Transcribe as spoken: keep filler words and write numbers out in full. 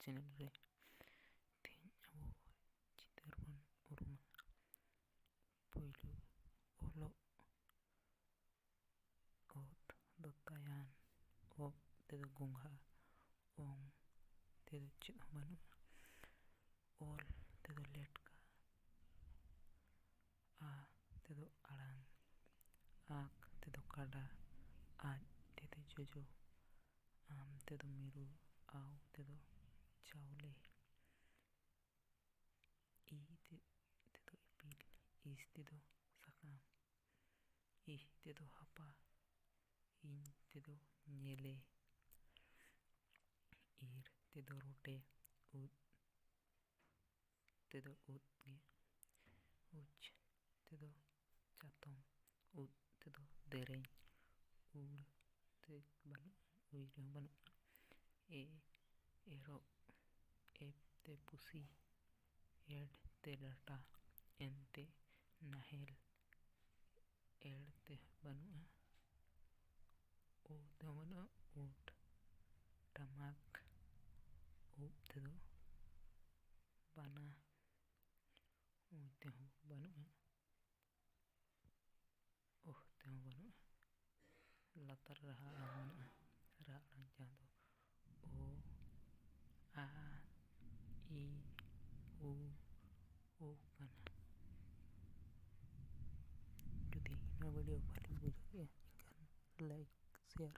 Channel ᱨᱮ᱾ ᱛᱮᱦᱮᱧ ᱟᱵᱚ ᱪᱤᱛᱟᱹᱨ ᱵᱚᱱ ᱩᱨᱩᱢᱟ᱾ ᱯᱳᱭᱞᱳ, ᱚᱞᱚᱜ᱾ ᱚᱛ ᱫᱚ ᱛᱟᱭᱟᱱ, ᱚᱜ ᱛᱮᱫᱚ ᱜᱚᱸᱜᱷᱟ, ᱚᱝ ᱛᱮᱫᱚ ᱪᱮᱫ ᱦᱚᱸ ᱵᱟᱹᱱᱩᱜᱼᱟ, ᱚᱞ ᱛᱮᱫᱚ ᱞᱮᱴᱠᱟ, ᱟ ᱛᱮᱫᱚ ᱟᱲᱟᱝ, ᱟᱠ ᱛᱮᱫᱚ ᱠᱟᱰᱟ, ᱟᱡ ᱛᱮᱫᱚ ᱡᱚᱡᱚ, ᱟᱢ ᱛᱮᱫᱚ ᱢᱤᱨᱩ, ᱟᱣ ᱛᱮᱫᱚ ᱪᱟᱣᱞᱮ, ᱤ ᱛᱮ-, ᱛᱮᱫᱚ ᱤᱯᱤᱞ, ᱤᱥ ᱛᱮᱫᱚ ᱥᱟᱠᱟᱢ, ᱤᱦ ᱛᱮᱫᱚ ᱦᱟᱯᱟ, ᱤᱧ ᱛᱮᱫᱚ ᱧᱮᱞᱮ, ᱤᱨ ᱛᱮᱫᱚ ᱨᱚᱴᱮ, ᱩᱫ ᱛᱮᱫᱚ ᱩᱫ ᱜᱮ, ᱩᱪ ᱛᱮᱫᱚ ᱪᱟᱛᱚᱢ, ᱩᱫ ᱛᱮᱫᱚ ᱫᱮᱨᱮᱧ, ᱩᱲ ᱛᱮ ᱵᱟᱹᱱᱩᱜᱼᱟ, ᱩᱭ ᱨᱮᱦᱚᱸ ᱵᱟᱹᱱᱩᱜᱼᱟ, ᱮ ᱮᱨᱚᱜ, ᱮᱯ ᱛᱮ ᱯᱩᱥᱤ, ᱮᱰ ᱛᱮ ᱰᱟᱴᱟ, ᱮᱱ ᱛᱮ ᱱᱟᱦᱮᱞ, ᱮᱲ ᱛᱮ ᱵᱟᱹᱱᱩᱜᱼᱟ, ᱳ ᱛᱮᱦᱚᱸ ᱵᱟᱹᱱᱩᱜᱼᱟ, ᱩᱴ, ᱴᱟᱢᱟᱠ, ᱩᱵ ᱛᱮᱫᱚ ᱵᱟᱱᱟ, ᱩ ᱛᱮᱦᱚᱸ ᱵᱟᱹᱱᱩᱜᱼᱟ, ᱳᱦ ᱛᱮᱦᱚᱸ ᱵᱟᱹᱱᱩᱜᱼᱟ, ᱞᱟᱛᱟᱨ ᱨᱟᱦᱟ ᱟᱲᱟᱝ ᱢᱮᱱᱟᱜᱼᱟ, ᱨᱟᱦᱟ ᱟᱲᱟᱝ ᱡᱟᱦᱟᱸ ᱫᱚ ᱳ, ᱟ, ᱤ, ᱩ, ᱳ ᱠᱟᱱᱟ᱾ ᱡᱩᱫᱤ ᱱᱚᱣᱟ ᱵᱷᱤᱰᱤᱭᱳ ᱵᱷᱟᱞᱮ ᱵᱩᱡᱷᱟᱹᱣ ᱠᱮᱜᱼᱟ, ᱮᱱᱠᱷᱟᱱ ᱞᱟᱭᱤᱠ, ᱥᱮᱭᱟᱨ,